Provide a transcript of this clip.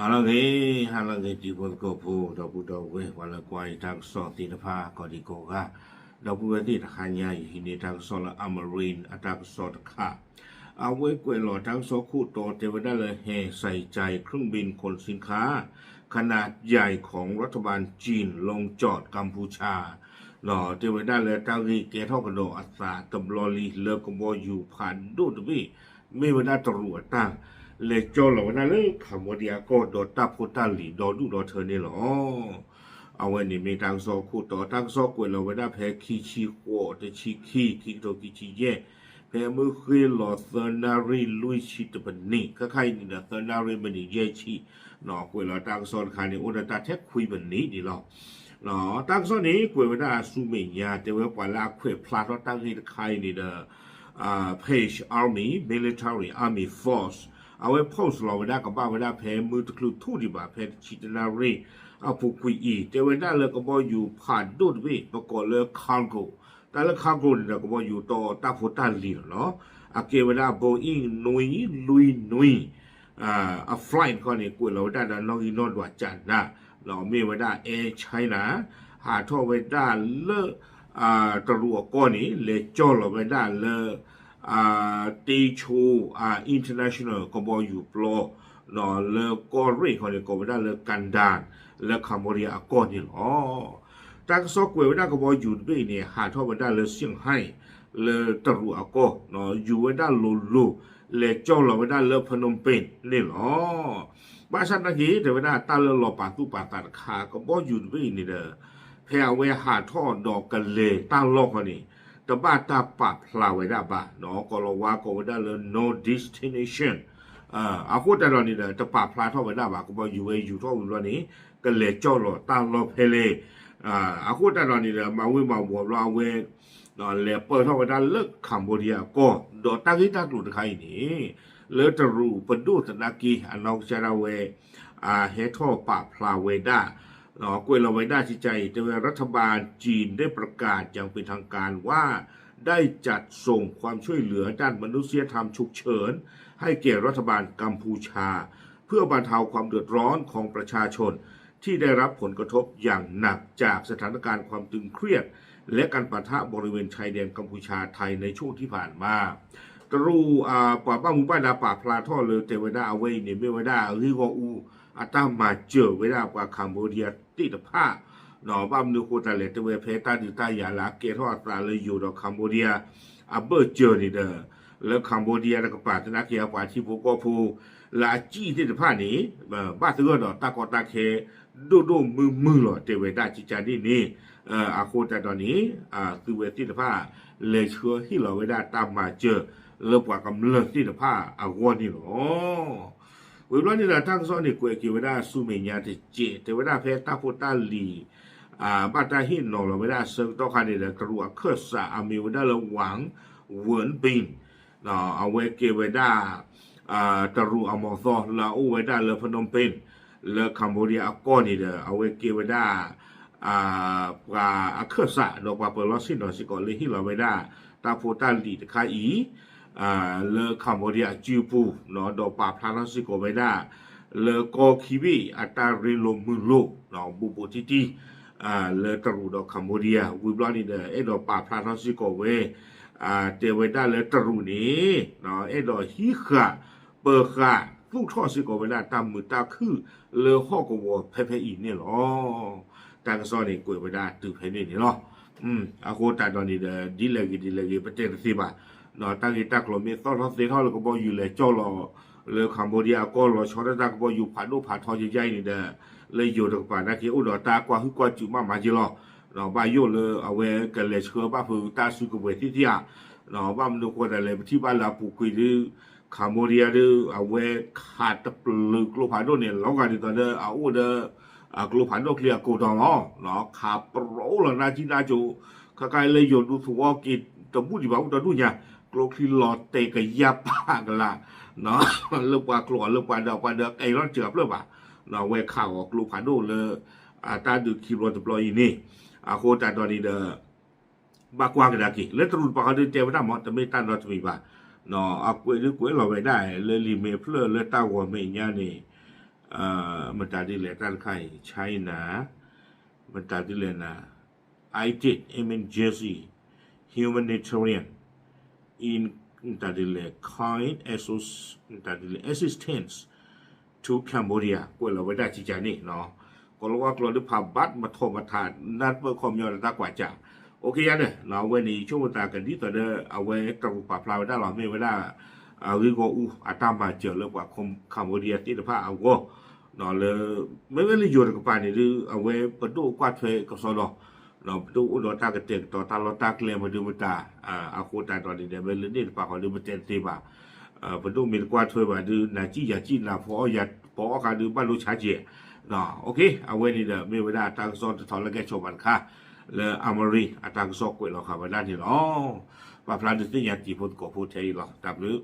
ဟါလၢအဂ့ၤ, ဟါလၢအဂ့ၤ တံၤဖိသကိးဖိ ဒီပုၢ်ဒီဝဲၢ် ပှၤလၢကွၢ်ယတၢ်ကစီၣ်သ့ၣ်တဖၣ် ကိးဒံကိးဂၤ, ဒီပုၢ်ဝဲၢ်သ့ၣ်တဟါညါအံၤ ဟံးန့ၢ်တၢ်ကစီၣ်လၢ Amarin အတၢ်ကစီၣ်တခါ, အဝဲကွဲးလီၤတၢ်ကစီၣ်ခိၣ်တီတဲဝဲဒၣ်လၢ แห่ใส่ใจเครื่องบินขนสินค้าขนาดใหญ่ของรัฐบาลจีนลงจอดกัมพูชา ဒီးတဲဝဲဒၣ်လၢတၢ်ဂ့ၢ်ကဲထီၣ်ကဒီးအသးတဘျီလံ လၢကဘီယူၤဖးဒိၣ်တဘ့ၣ် မ့ၢ်ဝဲဒၣ်တရူးအတၢ် လဲၤကၠီလီၤဝဲဒၣ်လၢ Cambodia အကီၢ် ဒီးတၢ်ဖိတၢ်လံၤဒီဒူၣ်ဒီထၢန့ၣ်လီၤ. အဝဲန့ၣ်မ့ၢ်တၢ်ကစီၣ်အခိၣ်တီ, တၢ်ကစီၣ်ကွဲးလီၤဝဲဒၣ်ဖဲခံဆံဃိး တဆံခံ ခံကထိခံဆံယဲၢ်, ဖဲမုၢ်ဃ့ၢ်လီၤသၢနၣ်ရံၣ်လွံၢ်ဆံတပနံး, ခဲခါအံၤန့ၣ်ဒီး သၢနၣ်ရံၣ်မံးနံးယဲၢ်ဆံ, ကွဲးလီၤတၢ်ကစီၣ်တခါန့ၣ် အိၣ်ဒီးတၢ်ထဲခွံမံးနံးန့ၣ်လီၤ. တၢ်ကစီၣ်န့ၣ် ကွဲးဝဲဒၣ်ဆူမဲာ်ညါ တဲဝဲပှၤလၢအခွဲးဖျါထီၣ်တၢ်ဂ့ၢ်တခါအံၤန့ၣ်ဒီး Page Army Military Army Force အဝဲ post လီၤဝဲဒၣ်ကဘၣ်ဝဲဒၣ်ဖဲမုၢ်တချုးထူၣ်ဒံးဘၣ် ဖဲတဆံတနၣ်ရံၣ်အပူၤကွံာ်အံၤ တဲဝဲဒၣ်လၢကဘီယူၤဖးဒိၣ်တဘ့ၣ် ပကိးလၢ cargo, တၢ်လၢ cargo န့ၣ်ဒီး ကဘီယူၤတီတၢ်ဖိတၢ်လံၤလီၤနီၤ, အကဲဝဲဒၣ် Boeing နွံလွံၢ်နွံ အ flight တခီန့ၣ် ကွဲးလီၤဝဲဒၣ်ဒီးနီၣ်ဂံၢ်နီၣ်ဒွးကၠးနး, မ့ၢ်ဝဲဒၣ် Air China ဟးထီၣ်ဝဲဒၣ်လၢ တရူးအကီၢ်န့ၣ် လဲၤကၠီလီၤဝဲဒၣ်လၢ တ့ဆိ International ကဘီယူၤပျီ လၢကီၢ်ရ့ၣ်ခီန့ၣ် ကိးဝဲဒၣ်လၢ Kandal လၢ Cambodia အကီၢ်န့ၣ်လီၤ. တၢ်ကစီၣ်ကွဲးဝဲဒၣ်ကဘီယူၤတဘ့ၣ်အံၤန့ၣ် ဟးထီၣ်ဝဲဒၣ်လၢ Siem Reap လၢတရူးအကီၢ်, ယူၤဝဲဒၣ်လိၤလိၤ လဲၤကၠီလီၤဝဲဒၣ်လၢ Phnom Penh န့ၣ်လီၤ. ဘၣ်ဆၣ်သနာ်က့ တဲဝဲဒၣ်တၢ်လၢလီၤပာ်သူၣ်ပာ်သးတခါ ကဘီယူၤတဘ့ၣ်အံၤန့ၣ်ဒီး ဖဲအဝဲဟးထီၣ်ဒီးကလဲၤတၢ်လီၢ်ခီန့ၣ် တဘၣ်တၢ်ပာ်ဖျါဝဲဒၣ်ဘၣ်, ကိးလီၤဝါကိးဝဲဒၣ်လၢ no destination အဃိသတးဒီးန့ၣ်ဒီး တပာ်ဖျါထီၣ်ဝဲဒၣ်ဘၣ်, ကဘီယူၤဝဲယူၤထီၣ်ဝံၤဘျီန့ၣ် ကလဲၤကၠီလီၤတၢ်လီၢ်ဖဲလဲၣ်, အဃိသတးဒီးန့ၣ်ဒီး မၤဝံၤမၤဝီၤဘျီအဝဲ လဲၤပၢၢ်ထီၣ်ဝဲဒၣ်လၢ Cambodia အကီၢ် ဒီးတၢ်ဂ့ၢ်တၢ်ကျိၤတခါအံၤန့ၣ် လၢတရူးပဒိၣ်သနာ်က့ အနီၢ်ကစၢ်ဒၣ်ဝဲ ဟဲထီၣ်ပာ်ဖျါဝဲဒၣ်, ကွဲးလီၤဝဲဒၣ်ကကါအံၤ တဲဝဲ รัฐบาลจีนได้ประกาศอย่างเป็นทางการว่าได้จัดส่งความช่วยเหลือด้านมนุษยธรรมฉุกเฉินให้แก่รัฐบาลกัมพูชา เพื่อบรรเทาความเดือดร้อนของประชาชนที่ได้รับผลกระทบอย่างหนักจากสถานการณ์ความตึงเครียดและการปะทะบริเวณชายแดนกัมพูชา-ไทยในช่วงที่ผ่านมา တရူး ပှၤဘၣ်မူဘၣ်ဒါပာ်ဖျါထီၣ်လၢတဲဝဲဒၣ်အဝဲအံၤန့ၣ် မ့ၢ်ဝဲဒၣ်အဂ့ၢ်ဂီၢ်အူ အတၢ်မၤစၢၤဝဲဒၣ်ပှၤ Cambodia သ့ၣ်တဖၣ်, ဘၣ်မနုၤအဃိသတးလဲၣ် တဲဝဲဖဲတၢ်ဒုးတၢ်ယၤလၢအကဲထီၣ်အသးလၢယိၤဒီး Cambodia အဘၢၣ်စၢၤန့ၣ်ဒီး လၢ Cambodia တကပၤသနာ်က့ ပှၤထံဖိကီၢ်ဖိ လၢအစံၣ်သ့ၣ်တဖၣ်န့ၣ် ဘၣ်သဂၢၢ်ဒီးတၢ်ကီတၢ်ခဲ ဒိၣ်ဒိၣ်မုၢ်မုၢ်လီၤ တဲဝဲဒၣ်ကကါဒ်န့ၣ်, အဃိသတးဒီးန့ၣ် သုဝဲသ့ၣ်တဖၣ် လဲၤဆှၢဟ့ၣ်လီၤဝဲဒၣ်တၢ်မၤစၢၤ လၢပှၤကမျၢၢ်သ့ၣ်တဖၣ်အဂီၢ်န့ၣ်လီၤ. ဝံၤဘျီန့ၣ်ဒီး တၢ်ကစီၣ်န့ၣ် ကွဲးက့ၤဝဲဒၣ်ဆူမဲာ်ညါတစဲး တဲဝဲဒၣ်ဖဲတၢ်ဖိတၢ်လံၤ ဘၣ်တၢ်ဟ့ၣ်နီၤလီၤဝဲဒၣ်အဆၢကတီၢ်ခါန့ၣ်ဒီး တရူးအခၢၣ်စးအမံၤဝဲဒၣ်လၢ Wang Wenbin အဝဲကဲဝဲဒၣ် တရူးအမီၤသီလၢအအိၣ်ဝဲဒၣ်လၢ Phnom Penh လၢ Cambodia အကီၢ်န့ၣ်ဒီး အဝဲကဲဝဲဒၣ် ပှၤအခၢၣ်စးဒီးပှၤပၢၤလီၢ်ဆ့ၣ်နီၤစ့ၢ်ကီးလၢဟ့ၣ်လီၤဝဲဒၣ် တၢ်ဖိတၢ်လံၤတခါအံၤ လၢ Cambodia အစုပူၤ ဒီးပာ်ဖျါထီၣ်စ့ၢ်ကီးဝဲဒၣ် လၢကီၢ်ခံဘ့ၣ်အတၢ်ရ့လိာ်မုာ်လိာ် ဘူးဘူးတံၢ်တံၢ် လၢတရူးဒီး Cambodia ဝံၤဘျီန့ၣ်ဒီး အဲၣ်ဒိးပာ်ဖျါထီၣ်စ့ၢ်ကီးဝဲ တဲဝဲဒၣ်လၢတရူးန့ၣ် အဲၣ်ဒိးဟံးဃာ် ပၢၤဃာ်သူၣ်ထီၣ်စ့ၢ်ကီးဝဲဒၣ်တၢ်မုာ်တၢ်ခုၣ်လၢဟီၣ်ကဝီၤဖဲဖဲအံၤန့ၣ်လီၤ. တၢ်ကစီၣ်န့ၣ်ကွဲးဝဲဒၣ်တုၤဖဲန့ၣ်န့ၣ်လီၤ. အဃိသတးဒီးန့ၣ်ဒီး ဒ်လဲၣ်ဂ့ၤဒ်လဲၣ်ဂ့ၤ ပတဲတသ့ဘၣ်. တၢ်ဂ့ၢ်တၢ်ကျိၤမ့ၢ်သီၣ်ထီၣ်သ့ထီၣ်လၢကဘီယူၤလဲၤကၠီလီၤ လၢ Cambodia အကီၢ်လီၤဆီဒၣ်တၢ်ကဘီယူၤဖးဒိၣ်ဖးထီယဲယဲအံၤန့ၣ်ဒီး လၢယိၤတကပၤနာ်က့ အိၣ်ဒီးတၢ်ကွၢ်ဟုၣ်ကွၢ်စူးမးမးက့လီၤ. ဘၣ်ယိၣ်လၢအဝဲကလဲၤဆှၢဘၣ်ဖုးတၢ်စုကဝဲၤသ့ၣ်သ့ၣ်ဧါ. ဘၣ်မနုၤဃိသတးလဲၣ် ပထံၣ်ဘၣ်လၢအပူၤကွံာ်ဒီး Cambodia ဒီး အဝဲခးတပျုာ်ကျိဖးဒိၣ်န့ၣ် လီၤဂာ်ဒ်သိးဒီးအအိၣ်ဒီး အကျိဖးဒိၣ်ချံအကိးတီၤလီၤ. ခးပရိလီၤနါကံနါကိၤ ခဲခါလၢယိၤဒူသဝီက့ၤတဘူၣ်ဒံးဘၣ် အိၣ်တဒူၣ်ညါ ကျိချံလီၤတဲာ်ကယၢ်ပာ်ကလာ် လၢပှၤကျိအီၤလၢပှၤဒီးပှၤဒီးကဲလီၤတစှၤဖျၢၣ်ဘၣ်. အဝဲခးဂီၤကျိဖးဒိၣ်လၢ တၢ်ဒုးခံဘျီတဘျီအံၤန့ၣ် အဃိသတးဒီးန့ၣ်ဒီး ဘၣ်ကွၢ်ကဒါက့ၤ လၢတရူးတပၤဃီဒုးတဲဝဲဒၣ်မ့ၢ် တမ့ၢ်တၢ်နီတမံၤဘၣ်. အကွဲးဒုးကွဲးလီၤဝဲဒၣ်လၢလံာ်မဲာ်ဖျၢၣ်လၢတၢ်ဂီၤမဲာ်ညါန့ၣ် မတၤဒ်လဲၣ်တၢ်တခါအံၤ China မတၤဒ်လဲၣ်နၤ I take emergency humanitarian in မတၤဒ်လဲၣ် kind assistance to Cambodia ကွဲးလီၤဝဲဒၣ်ကကန့ၣ် ကီၤလၤဝါကျိာ်ဒုးဖးဘၣ်မထီၣ်မထး နၢ်တပၢၢ်ခီပညီဒီးတၢ်ကွၢ်ကၢ် အိၣ်က့ယါန့ၣ် အဝဲန့ၣ် ယဆိကမိၣ်သးကဒ်သိးဒီး အဝဲတရူးပာ်ဖျါဝဲဒၣ်လီၤ မ့ၢ်ဝဲဒၣ် အဂ့ၢ်ဂီၢ်အူ အတၢ်မၤစၢၤလၢပှၤ Cambodia သ့ၣ်တဖၣ်အဂီၢ် လၢ မ့မ့ၢ်လၢယိၤတကပၤန့ၣ်ဒုး အဝဲပဒိၣ်ကွၢ်ထွဲကစီဒီး ပဒိၣ်အိၣ်ဒီးတၢ်ကတဲာ်ကတီၤတၢ်လီၢ်တၢ်ကျဲမနုၤမတၤ အဃိသတးဒီးန့ၣ်ဒီး မ့ၢ်လၢန့ၣ်တပၤဃီဒုး ပတဲတသ့ဘၣ် ပဒိၣ်မ့ၢ်တကွၢ်ထွဲဘၣ်ဒုး နၤစံၣ်ယၤစံၣ် နၤဖီအီၣ်ယၤဖီအီၣ်ဃးဒုး ဘၣ်လိဆါကဲး အဝဲန့ၣ်ဒီး မ့ၢ်ဝဲဒၣ်အတၢ်ကစီၣ်တထီၣ်လၢကဲဆိးဘၣ်တခါ လၢအမရံအတၢ်ကစီၣ်ကွဲးလီၤဃာ်ဝဲဒၣ်န့ၣ်လီၤ. ပာ်ဖျါဒုးသ့ၣ်ညါတံၤဖိသကိးဖိထဲအံၤလီၤ. တၢ်ဘျုး